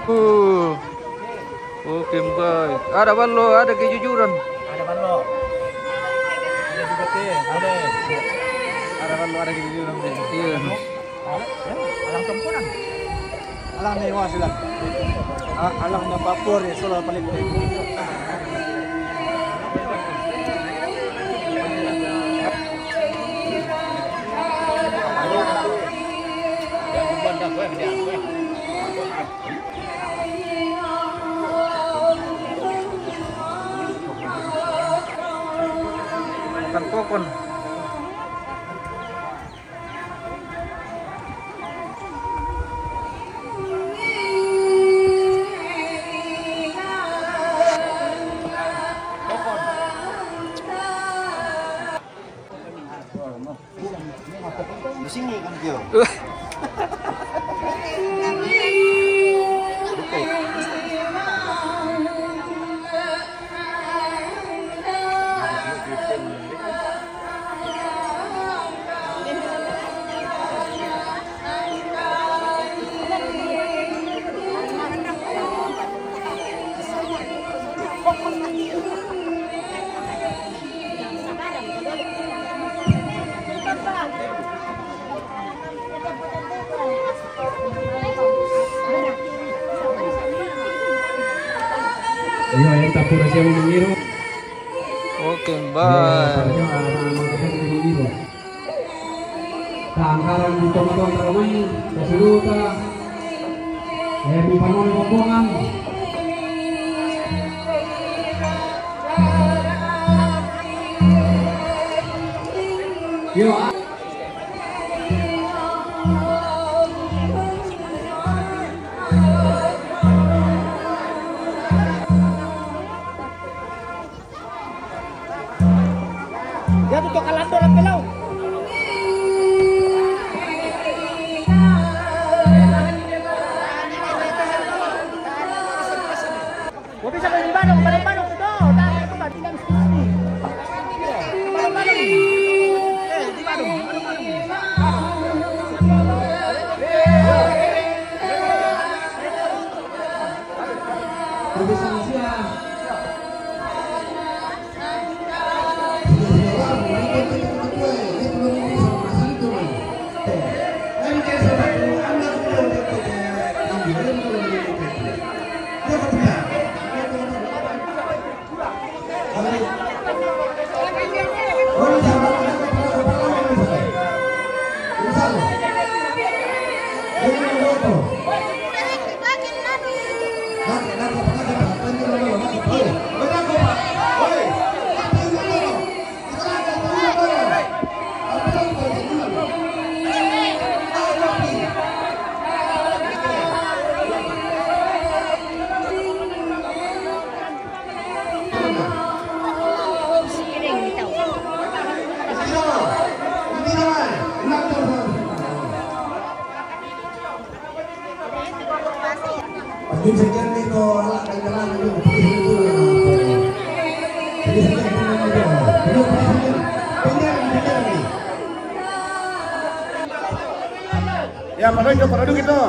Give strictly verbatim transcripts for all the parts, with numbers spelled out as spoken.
Uh. Oke, baik. Ada ballo, ada kejujuran. Ada ballo. Ada juga teh, boleh. Ada ballo, ada kejujuran teh. Iya. Alang sempurna. Alang ni wah silang. Alang na papur ya, soal paling. Makan kokon. Di sini kan dia. Iya, yang tak pura siapa mengiru. Oke, bye. Iya, anak-anak kita mengiru. Tangkaran di tongtong tarawih, kesuduta. Eh, di panoni rombongan. Yo. Dia tu toka lando na pelau. Gua bisa main di Badung, main di Badung, tuh. Nah, itu kan bilang sini. Badung, Badung. Eh, di Badung, Badung, Badung. Bisa siap. Ya, pada itu, pada itu gitu.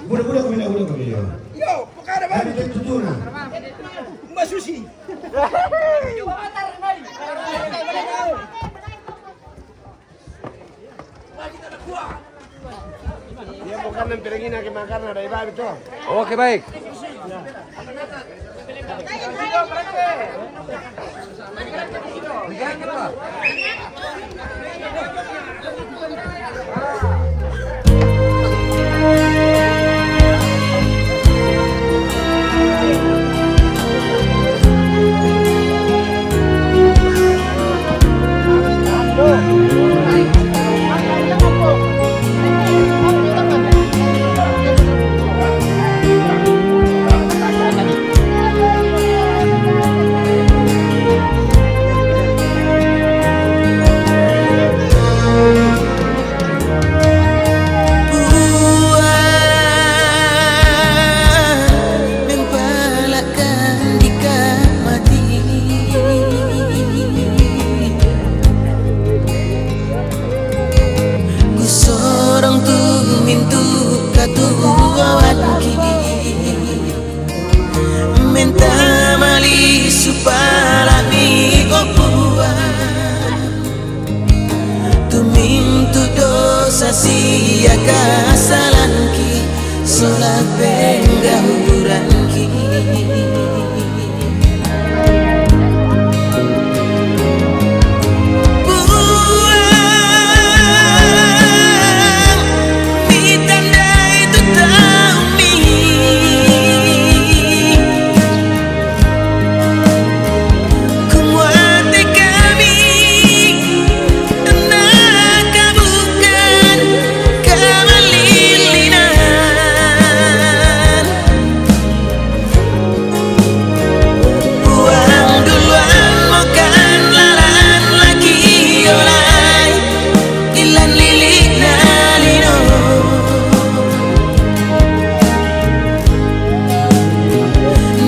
Budak-budak kami nak, budak kami. Yo, bukan ada. Kami tu tujuh nah. Mbak Susi. Dia bukan yang pergi nak makan ada ibadah tu. Oke, baik. Sasia kasalanki, sola penggauranki. Buang, mi tandai tu taumi. Kumuate kami, na kabukan kamalilinan. Buang duluan mo kan lalan lagi olai. Ilan lilik na lino.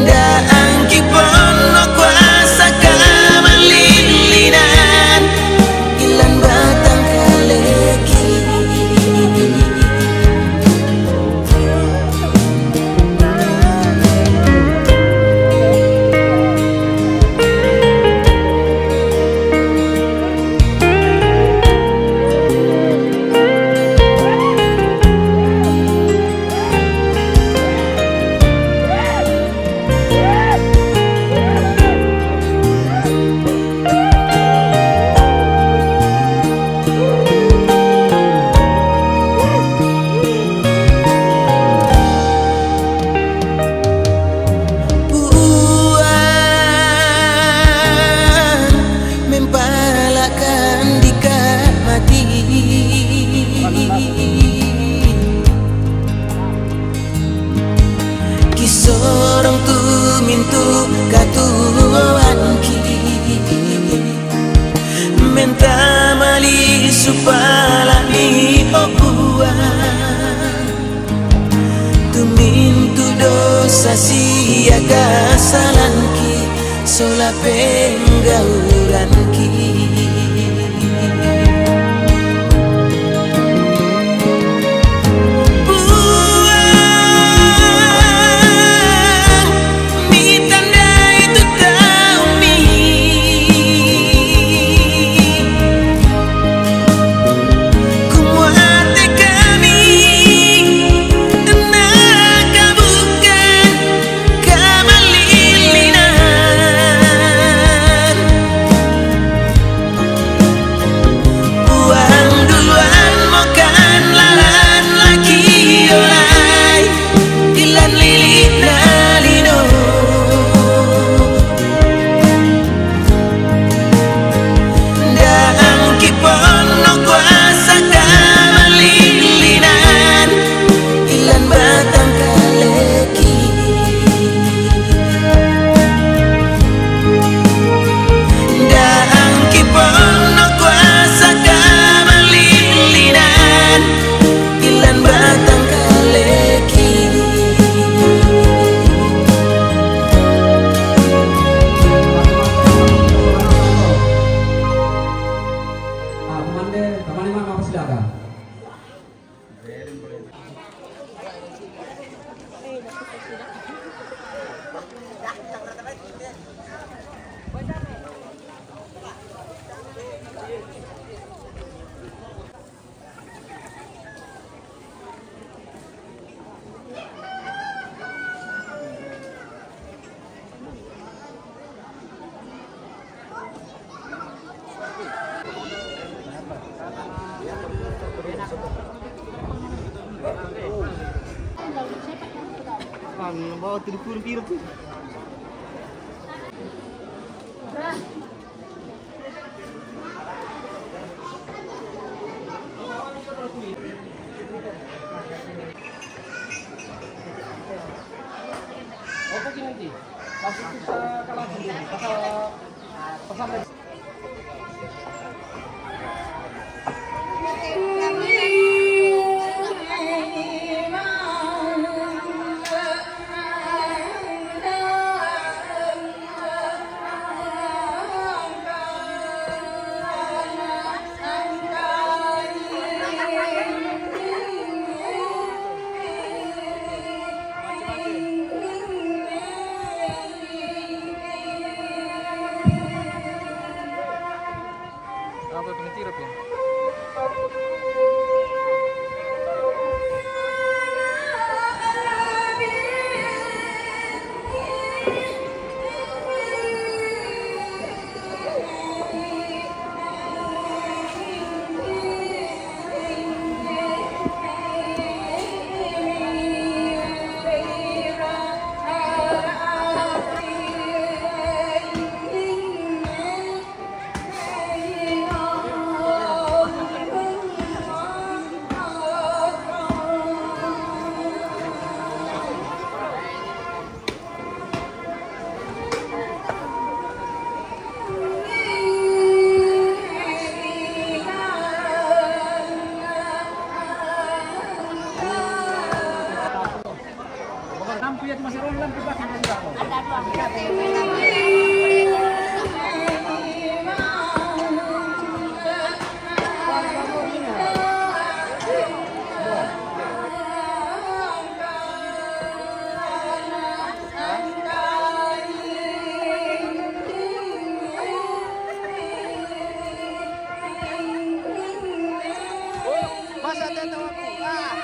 Dang kipon no kuasa kamalilinan. Ilan batang kaleki. Puang, mempalakkan dika mati. Kisorong tu mintu katuanki. Menta mali supala ni o Puang. Tu mintu dosa sia kasalanki, sola penggauranki. Puang, mi tandai tu taumi. Kumuate kami, na kabukan kamalilinan. Puang duluan mo kan lalan lagi olai. Ilan lilik na lino. Dang kipon no kuasa kamalilinan. Ilan batang kaleki. Dang kipon no kuasa kamalilinan. Ilan batang kaleki. Ah, pemande, pemande mana apa silakan? Ang bawa tu dikurung piro tu. Opo ki nanti? Masuk kita kalah sendiri. Pasal, pasal. Masa dia tahu aku? Ah.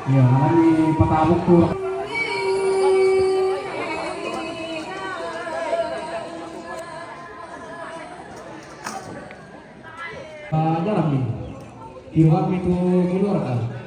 Ya, ini petabuk tuh. Ah, dalam nih. Iwan itu keluar kan?